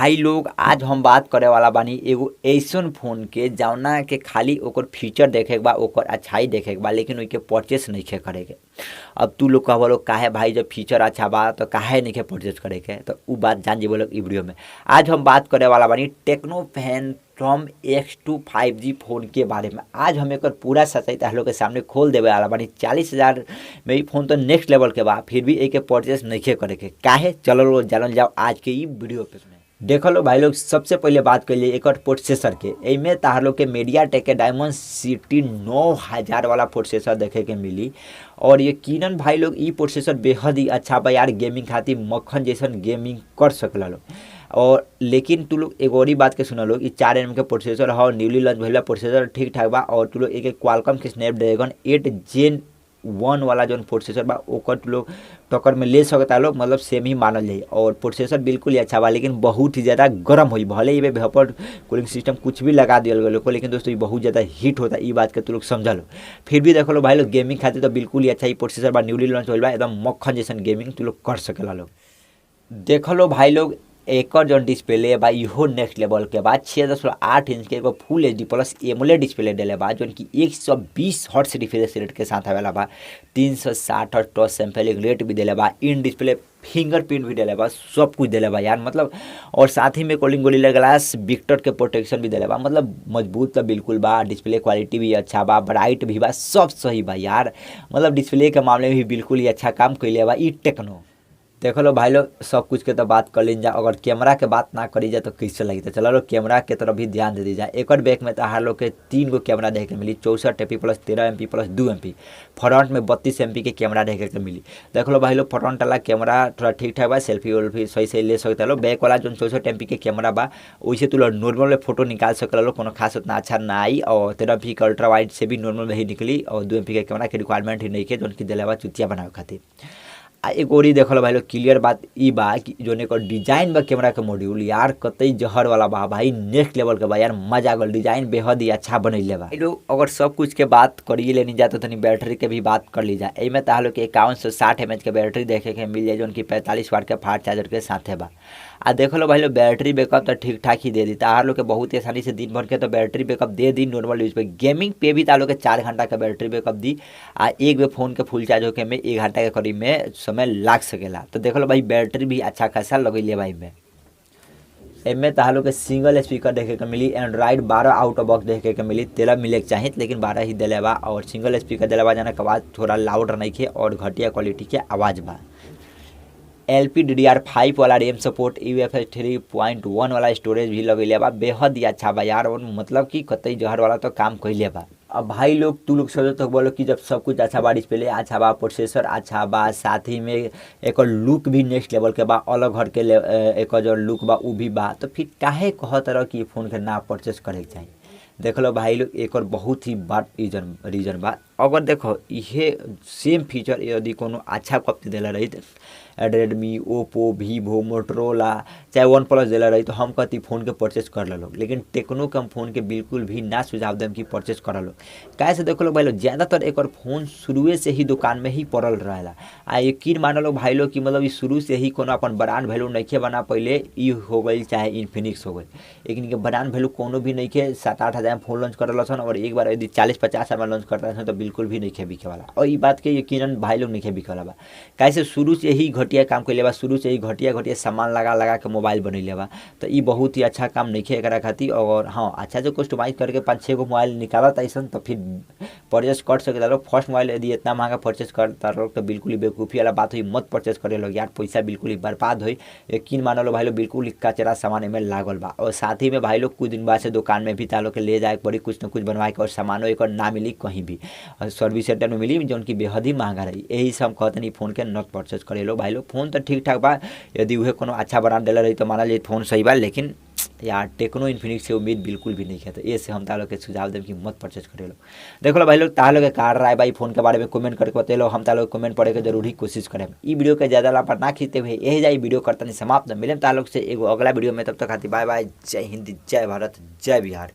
भाई लोग आज हम बात करे वाला बानी एगो ऐसन फोन के जौना के खाली ओकर फीचर देखे के बा, ओकर अच्छाई देखे के बा, लेकिन ओइके परचेस नइखे करे के। अब तू लोग कहबो लोग काहे भाई जब फीचर अच्छा बा तो काहे नइखे परचेस करे के, तो उ बात जान जेबो लोग इ वीडियो में। आज हम बात करे वाला बानी techno Phantom X2 5G phone के बारे में। आज हम एकर पूरा सच्चाई तहार लोग के सामने खोल देवे वाला बानी। 40,000 में इ फोन तो नेक्स्ट लेवल के बा, फिर भी एके परचेस नइखे करे के, काहे? चलो लोग जानल जाओ आज के इ वीडियो पे। देख लो भाई लोग, सबसे पहले बात कर लिए एक प्रोसेसर के। एमे तहार लोग के मीडियाटेक के डायमेंसिटी 9000 वाला प्रोसेसर देखे के मिली और यकीनन भाई लोग ई प्रोसेसर बेहद ही अच्छा बा यार, गेमिंग खातिर मक्खन जैसन गेमिंग कर सकला लोग। और लेकिन तू लोग एगो और बात के सुन लोग, ई 4 एम के प्रोसेसर ह, न्यूली लॉन्च भइला प्रोसेसर ठीक ठाक बा। और तू लोग एक क्वालकॉम के स्नैपड्रैगन 8 Gen 1 वाला जो प्रोसेसर बा ओकर तू लोग टक्कर में ले सकता लोग, मतलब सेम ही मानल जाए। और प्रोसेसर बिल्कुल ही अच्छा बा, लेकिन बहुत ही ज़्यादा गर्म होई, भले ही वेपर कूलिंग सिस्टम कुछ भी लगा दिया गया लोग, लेकिन दोस्तों ये बहुत ज़्यादा हीट होता है, ये बात के तू लोग समझ लो। फिर भी देख लो भाई लोग गेमिंग खातिर तो बिल्कुल ही अच्छा ही प्रोसेसर बा, न्यूली लॉन्च होल बा, एकदम मक्खन जैसन गेमिंग तू लोग कर सकेला लोग। देख लो भाई लोग एकर जौन डिस्प्ले बा इहो नेक्स्ट लेवल के बा, 6.8 इंच के एगो full HD plus AMOLED display देले बा, जौन कि 120 हर्ट्ज रिफ्रेश रेट के साथ आवेला बा, 360 हर्ट्ज टच सैम्पलिंग रेट भी देले बा, इन डिस्प्ले फिंगरप्रिंट भी देले बा, सब कुछ देले बा यार मतलब। और साथ ही में कॉलिंग गोरिल्ला ग्लास विक्टर के प्रोटेक्शन भी देले बा, मतलब मजबूत तो बिल्कुल बा, डिस्प्ले क्वालिटी भी अच्छा बा, ब्राइट भी बा, सब सही बा यार, मतलब डिस्प्ले के मामले में भी बिल्कुल ही अच्छा काम कैले बा ई टेक्नो। देख लो भाई लोग सब कुछ के तो बात कर ली जा, अगर कैमरा के बात ना करी जाए तो कैसे लगी। तो चलो लोग कैमरा के तरफ भी ध्यान दे दी जाए। एक बैक में तो हर लोग के 3 गो कैमरा देखे के मिली, 64 MP plus 13 MP plus 2 MP, front में 32 MP के कैमरा देखे के मिली। देख लो भाई लोग फ्रंट वाला कैमरा थोड़ा ठीक ठाक बा, सेल्फी वेल्फी सही सही ले सकते लो। बैक वाला जो 64 MP के कैमरा बा वैसे तू लोग नॉर्मल में फोटो निकाल सकल लो, कोनो खास उतना अच्छा ना आई। और 13 MP के अल्ट्रा वाइड से भी नॉर्मल में ही निकली और 2 MP के कैमरा के रिक्वायरमेंट ही नहीं के, जौन की दिले बा चुतिया बनावे खातिर। आ एक और देखल भाई लोग क्लियर बात ई बा कि जोन एक डिजाइन बा कैमरा के मॉड्यूल यार कतई जहर वाला बा भाई, नेक्स्ट लेवल के बा यार, मजा आ गल, डिजाइन बेहद ही अच्छा बनैले बा। लोग अगर सब कुछ के बात करिए लेनी जाए तो तनी बैटरी के भी बात कर ली जाए। एमे तहार लोग के 5160 mAh के बैटरी देखे के मिल जाए, जोन की 45 वाट के फास्ट चार्जर के साथे बा। आ देख लो भाई लोग बैटरी बैकअप तो ठीक ठाक ही दे दी तार लोग के, बहुत ही आसानी से दिन भर के तो बैटरी बैकअप दे दी नॉर्मल यूज पे। गेमिंग पे भी तार लोग के 4 घंटा का बैटरी बैकअप दी आ एक बेर फोन के फुल चार्ज होके में 1 घंटा के करीब में समय लाग सकेला। तो देख लो भाई बैटरी भी अच्छा खासा लगैले भाई में। एमे तहार लोग के सिंगल स्पीकर देखे के मिली, एंड्रॉइड 12 आउट ऑफ बॉक्स देखे के मिली, 13 मिले के चाहिए लेकिन 12 ही दिले बा। और सिंगल स्पीकर दिले बा जना के आवाज़ थोड़ा लाउड नहीं के और घटिया क्वालिटी के आवाज़ बा। LPDDR5 वाला रैम सपोर्ट, UFS 3.1 वाला स्टोरेज भी लगैले बा, बेहद ही अच्छा बा यार, और मतलब कि कतई जहर वाला तो काम कैले बा। अब भाई लोग तू लोग सोचो तो बोलो कि जब सब कुछ अच्छा बा, डिस्प्ले अच्छा बा, प्रोसेसर अच्छा बा, साथ ही में एक लुक भी नेक्स्ट लेवल के बा, अलग हट के एक जो लुक बा उ भी बा, तो फिर काहे कहत रहो कि फ़ोन के ना परचेस करे के चाही। देख लो भाई लोग एक और बहुत ही बड़ रीजन बा। अगर देखो इहे सेम फीचर यदि कोनो अच्छा कंपनी देला रही, रेडमी, ओप्पो, वीवो, मोटरोला चाहे वन प्लस देला रही तो हम कहती फ़ोन के परचेस कर लो, लेकिन टेक्नो के हम फोन के बिल्कुल भी ना सुझाव देम कि परचेस कर लो। काहे से देखो लो भाई लोग ज़्यादातर एक और फोन शुरुए से ही दुकान में ही पड़ल रहेला। आ यकीन मान लो भाई लोग कि मतलब ई शुरू से ही कोनो अपन ब्रांड वैल्यू नइखे बना, पहले ई हो गई चाहे इन्फिनिक्स हो गई, लेकिन इनके ब्रांड वैल्यू कोनो भी नइखे। 7-8 हज़ार में फोन लॉन्च करल सन और एक बार यदि 40-50 हज़ार में लॉन्च करता तो बिल्कुल भी नइखे बिके वाला। और ई बात के यकीनन भाई लोग नइखे बिके वाला बा, काहे से शुरू से ही घटिया काम कैले बा, शुरू से ही घटिया घटिया सामान लगा लगा के मोबाइल बनैले बा। तो ई बहुत ही अच्छा काम नइखे एकरा खातिर। और हाँ अच्छा से कस्टमाइज करके 5-6 गो मोबाइल निकालत ऐसन तो फिर परचेस कर सकता लोग। फर्स्ट मोबाइल यदि इतना महंगा परचेस करता लोग तो बिल्कुल ही बेवकूफ़ी वाला बात हुई, मत परचेस करे लोग यार, पैसा बिल्कुल ही बर्बाद हुई। यकीन मानो लो भाई लोग बिल्कुल ही कचरा सामान एमे लागल बा। और साथ ही में भाई लोग कुछ दिन बाद से दुकान में भी तालो के ले जाए पड़ी कुछ न कुछ बनवाए के, और सामानो एक ना मिली कहीं भी, और सर्विस सेंटर में मिली जौन की बेहद ही महंगा रही। यही से हम कहते नहीं फोन के नट परचेस करे लो भाई लोग। फोन तो ठीक ठाक बा, यदि उहे कोनो अच्छा ब्रांड देले रही तो मानल जाए फोन सही बा, लेकिन यार टेक्नो इन्फिनिक्स से उम्मीद बिल्कुल भी नहीं है। तो ये से हम तालो के सुझाव देम कि मत परचेस करे लो। देखो लो भाई लोग तालो के कार राय भाई फोन के बारे में कमेंट करके बतेलो, हम तालो कमेंट पढ़े के जरूर ही कोशिश करें। ई वीडियो के ज़्यादा लापा ना खींचते हुए यही जाए वीडियो करता नहीं समाप्त। मिले तालो से एगो अगला वीडियो में, तब तक खातिर बाय बाय, जय हिंद, जय भारत, जय बिहार।